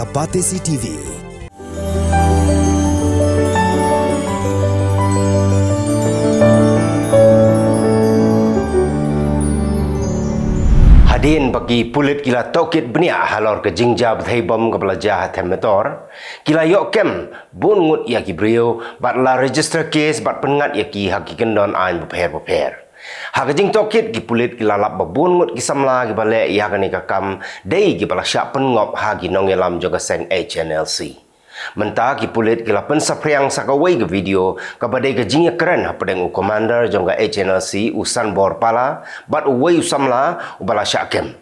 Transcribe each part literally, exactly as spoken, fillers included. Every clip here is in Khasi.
Batesi T V. Hadien ba ki pulit ki la tohkit bniah halor ka jingjia bthei bom kaba la jia ha Them Metor, ki la ïoh kem bun ngut ïa ki briew bad la register case bad pynngat ïa ki ha ki kyndon aiñ bapher bapher. Ha ka jingtohkit, ki pulit ki la lap ba bun ngut ki samla kiba leh ïa kane ka kam dei kiba la shah pynngop ha ki nongïalam jong ka seng H N L C. Mynta ki pulit ki la pynsaphriang sa kawei ka video kaba dei ka jingïakren hapdeng u commander jong ka H N L C, u Sanbor Pala, bad uwei u samla uba la shah kem.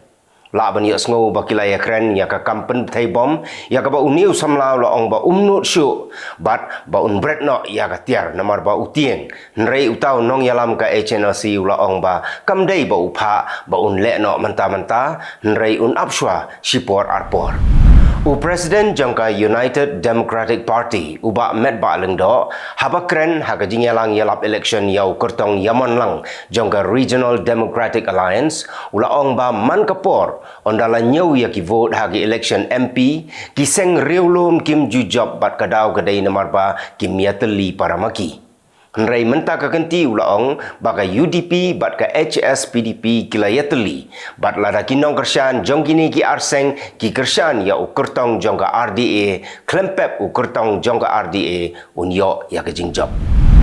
Lah ban ïohsngew ba ki la ïakren ïa ka kam pynbthei bom, ïa kaba une u samla u la ong ba um nud shuh bad ba un bret noh ïa ka tiar namar ba u tieng. Hynrei uta u nongïalam ka H N L C u la ong ba kam dei ba u phah ba un leh noh mynta mynta, hynrei un ap shuwa shipor arpor. U President jong ka United Democratic Party, u Bah Metbah Lyngdoh, haba kren ha ka jingïalang ïalap election ïa u kyrtong ïamonlang jong ka Regional Democratic Alliance, u la ong ba man ka por ynda la ñiew ïa ki vote ha ki election M P, ki seng riewlum kim ju jop bad ka daw ka dei namar ba kim ïatylli para ma ki. Hynrei mynta ka kynti u la ong ba ka U D P bad ka H S P D P ki la ïatylli, bad lada ki nongkyrshan jong kine ki arseng ki kyrshan ïa u kyrtong jong ka R D A, khlem pep u kyrtong jong ka R D A un ïoh ïa ka jingjop.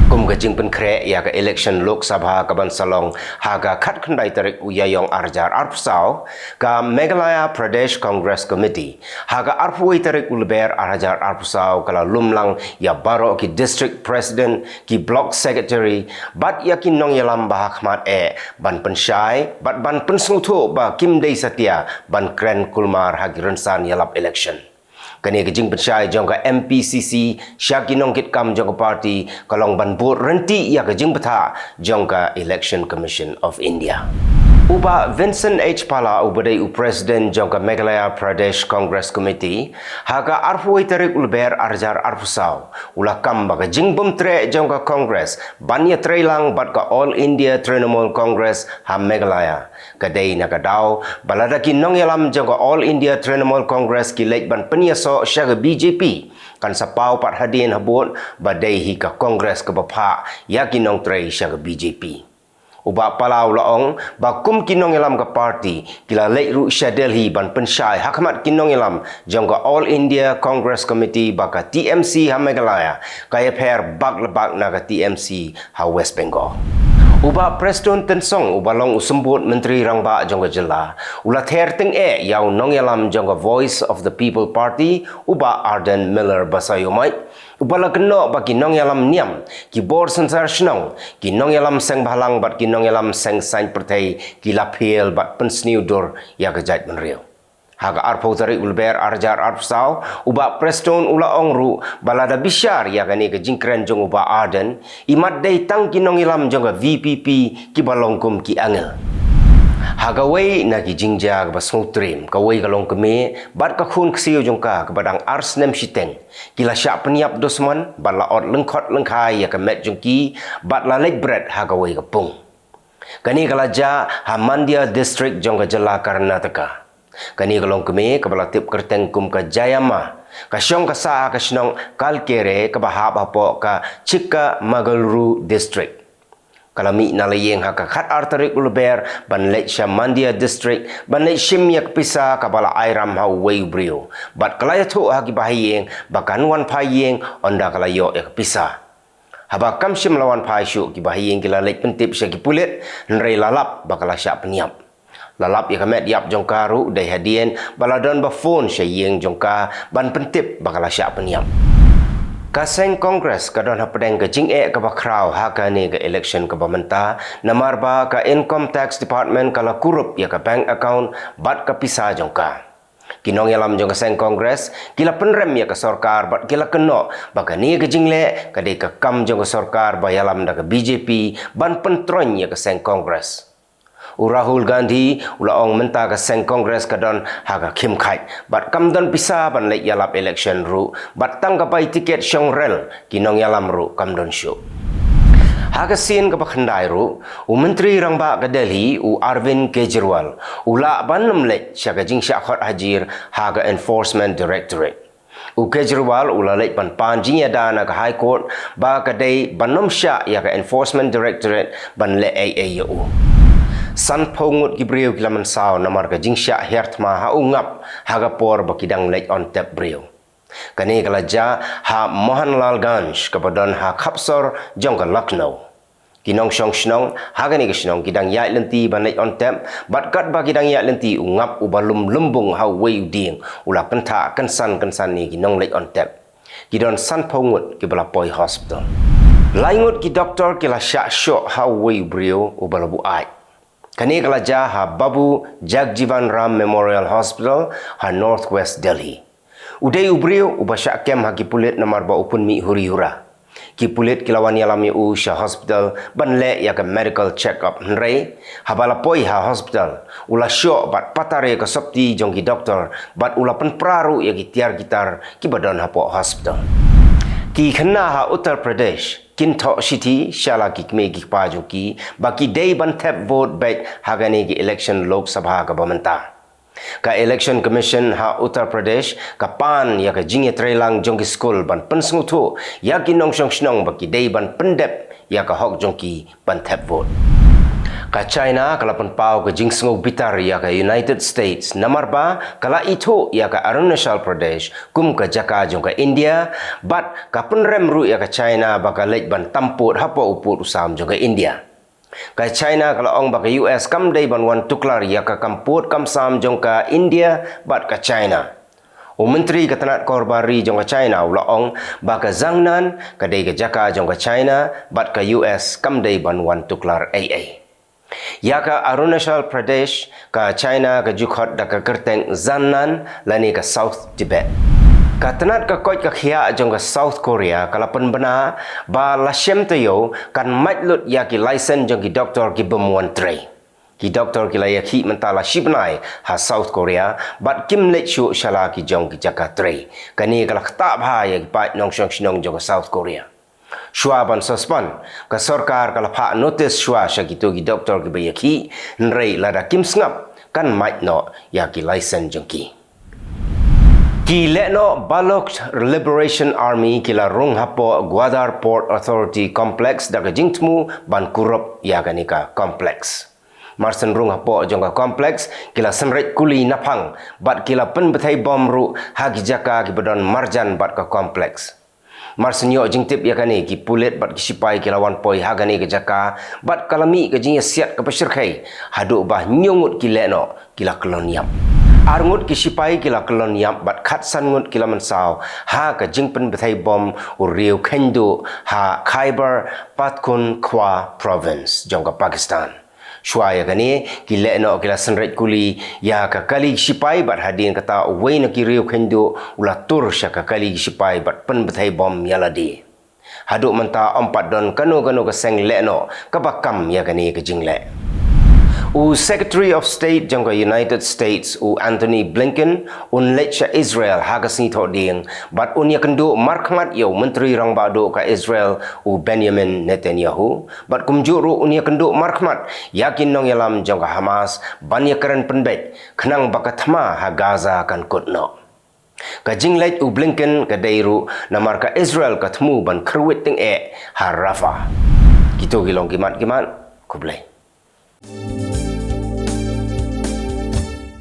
Kum ka jingpynkhreh ïa ka election Lok Sabha kaban sa long ha ka khatkhyndai tarik u Ïaïong arhajar arphew saw, ka Meghalaya Pradesh Congress Committee ha ka arphew wei tarik u Lber arhajar arphew saw ka la lum lang ïa baroh ki district president, ki block secretary bad ïa ki nongïalam ba ha khmat eh ban pynshai bad ban pynsngewthuh ba kim dei satia ban kren kulmar ha ki rynsan ïalap election. Kane ka jingpynshai jong ka M P C C sha ki nongkitkam jong ka party ka long ban bud ryntih ïa ka jingbthah jong ka Election Commission of India. U Bah Vincent H Pala, uba dei u president jong ka Meghalaya Pradesh Congress Committee, ha ka arphew wei tarik u Lber arhajar arphew saw u la kam ba ka jingbymtreh jong ka Congress ban ïatreilang bad ka All India Trinamool Congress ha Meghalaya ka dei na ka daw ba lada ki nongïalam jong ka All India Trinamool Congress ki leit ban pynïasoh sha ka B J P, kan sa paw pat hadien habud ba dei hi ka Congress kaba phah ïa ki nongtrei sha ka B J P. U Bah Pala u la ong ba kum ki nongïalam ka party ki la leit ruh sha Delhi ban pynshai ha khmat ki nongïalam jong ka All India Congress Committee ba ka T M C ha Meghalaya ka ïapher bak le bak na ka T M C ha West Bengal. U Bah Prestone Tynsong, uba long u symbud Myntri Rangbah jong ka jylla, u la ther tyngeh ïa u nongïalam jong ka Voice of the People Party, u Bah Ardent Miller Basaiawmoit, uba la kynnoh ba ki nongïalam niam, ki bor synshar shnong, ki nongïalam seng bhalang bad ki nongïalam seng saiñ pyrthei ki la phiel bad pynsniew dur ïa ka jaitbynriew. Ha ka arphew tarik u Lber arhajar arphew saw, u Bah Prestone u la ong ruh ba lada bishar ïa kane ka jingkren jong u Bah Ardent, imat dei tang ki nongïalam jong ka V P P kiba long kum ki angel. Ha kawei na ki jingjia kaba sngewtriem, kawei ka longkmie bad ka khun ksiew jong ka kaba dang ar snem shiteng ki la shah pynïap dusmon bad la ot lyngkhot lyngkhai ïa ka met jong ki bad la leit bret ha kawei ka pung. Kane ka la jia ha Mandya District jong ka jylla Karnataka. Kane ka longkmie kaba la tip kyrteng kum ka Jayamma, ka shong ka sah ha ka shnong Kalkere kaba hap hapoh ka Chikkamagaloor District. Ka la mih na la ïing ha ka khatar tarik u Lber ban leit sha Mandya District ban leit shim ïa ka pisa kaba la ai ram ha uwei u briew, bad ka la ïathuh ha ki bahaïing ba kan wan phai ïing ynda ka la ïoh ïa ka pisa. Haba kam shym la wan phai shuh, ki bahaïing ki la leit pyntip sha ki pulit, hynrei la lap ba ka la shah pynïap. La lap ïa ka met ïap jong ka ruh dei hadien ba la don ba phone sha ïing jong ka ban pyntip ba ka la shah pynïap. Ka seng Congress ka don hapdeng ka jingeh kaba khraw ha kane ka election kaba mynta, namar ba ka Income Tax Department ka la kurup ïa ka bank account bad ka pisa jong ka. Ki nongïalam jong ka seng Congress ki la pynrem ïa ka sorkar bad ki la kynnoh ba kane ka jingleh ka dei ka kam jong ka sorkar ba ïalam da ka B J P ban pyntroiñ ïa ka seng Congress. U Rahul Gandhi u la ong mynta ka seng Congress ka don ha ka khim khait bad kam don pisa ban leit ïalap election ruh, bad tang ka bai tiket shong rel ki nongïalam ruh kam don shuh. Ha ka sien kaba khyndai ruh, u Myntri Rangbah ka Delhi, u Arvind Kejriwal, u lah ban ym leit sha ka jingshah khot hajir ha ka Enforcement Directorate. U Kejriwal u la leit ban pan jingïada na ka High Court ba ka dei ban ym shah ïa ka Enforcement Directorate ban leh ei ei ïa u. Sanphew ngut ki briew ki la mynsaw namar ka jingshah hiar thma ha u ngap ha ka por ba ki dang leit on tep briew. Kane ka la jia ha Mohanlalganj kaba don ha khapsor jong ka Lucknow. Ki nongshong shnong ha kane ka shnong ki dang ïaid lynti ban leit on tep, bad katba ki dang ïaid lynti u ngap uba lum lumbung ha uwei u dieng u la kynthah kynsan kynsan ïa ki nongleit on tep. Ki don sanphew ngut kiba la poi hospital. Lai ngut ki doktor ki la shah shoh ha uwei u briew uba la buaid. Kane ka la jia ha Babu Jagjivan Ram Memorial Hospital ha North West Delhi. U dei u briew uba shah kem ha ki pulit namar ba u pynmih huri hura. Ki pulit ki la wan ïalam ïa u sha hospital ban leh ïa ka medical check up, hynrei haba la poi ha hospital u la shoh bad patar ïa ka sopti jong ki doktor bad u la pynpra ruh ïa ki tiar ki tar kiba don hapoh hospital. Ki khynnah ha Uttar Pradesh kin thoh shithi sha la ki kmie ki kpa jong ki ba ki dei ban thep vote beit ha kane ka election Lok Sabha kaba mynta. Ka Election Commission ha Uttar Pradesh ka pan ïa ka jingïatreilang jong ki skul ban pynsngewthuh ïa ki nongshong shnong ba ki dei ban pyndep ïa ka hok jong ki ban thep vote. Ka China ka la pynpaw ka jingsngewbitar ïa ka United States namar ba ka la ithuh ïa ka Arunachal Pradesh kum ka jaka jong ka India, bad ka pynrem ruh ïa ka China ba ka leit ban tampud hapoh u pud u sam jong ka India. Ka China ka la ong ba ka U S kam dei ban wan tuklar ïa ka kam pud kam sam jong ka India bad ka China. U Myntri ka tnat korbar ri jong ka China u la ong ba ka Zangnan ka dei ka jaka jong ka China bad ka U S kam dei ban wan tuklar ei ei. Ïa ka Arunachal Pradesh ka China ka ju khot da ka kyrteng Zannan lane ka South Tibet. Ka tnat ka koit ka khiah jong ka South Korea ka la pynbna ba la shem taïew kan mait lut ïa ki license jong ki doktor ki bym wan trei. Ki doktor ki la ïakhih mynta la shi bnai ha South Korea bad kim leit shuh sha la ki jong ki jaka trei. Kane ka la ktah bha ïa ki paid nongshong shnong jong ka South Korea. Shuwa ban suspend, ka sorkar ka la phah notice shuwa sha kito ki doktor kiba ïakhih, hynrei lada kim sngap kan mait noh ïa ki license jong ki. Ki lehnoh Balok Liberation Army ki la rung hapoh Gwadar Port Authority Complex da ka jingthmu ban kurup ïa kane ka complex. Marsien rung hapoh jong ka complex ki la synreit kuli naphang bad ki la pynbthei bom ruh ha ki jaka kiba don marjan bad ka complex. Marsien ïoh jingtip ïa kane, ki pulit bad ki sipai ki la wan poi ha kane ka jaka bad ka la mih ka jingïasiat kaba shyrkhei haduh ba hynñiew ngut ki lehnoh ki la kyllon ïap. Ar ngut ki sipai ki la kyllon ïap bad khatsan ngut ki la mynsaw ha ka jingpynbthei bom u riew kheiñduh ha Khyber Pakhtunkhwa Province jong ka Pakistan. Shuwa ïa kane, ki lehnoh ki la synreit kuli ïa ka kali ki sipai bad hadien kata uwei na ki riew kheiñduh u la tur sha ka kali ki sipai bad pynbthei bom ïa lade. Haduh mynta ym pat don kano kano ka seng lehnoh kaba kam ïa kane ka jingleh. U Secretary of State jong ka United States u Antony Blinken un leit sha Israel ha ka sngi Thohdieng bad un ïakynduh markhmat ïa u Myntri Rangbah Duh ka Israel u Benjamin Netanyahu. Bad kumjuh ruh un ïakynduh markhmat ïa ki nongïalam jong ka Hamas ban ïakren pynbeit khnang ba ka thma ha Gaza kan kut noh. Ka jingleit u Blinken ka dei ruh namar ka Israel ka thmu ban kyrwit tyngeh ha Rafah. Kito ki long ki mat ki mat, khublei.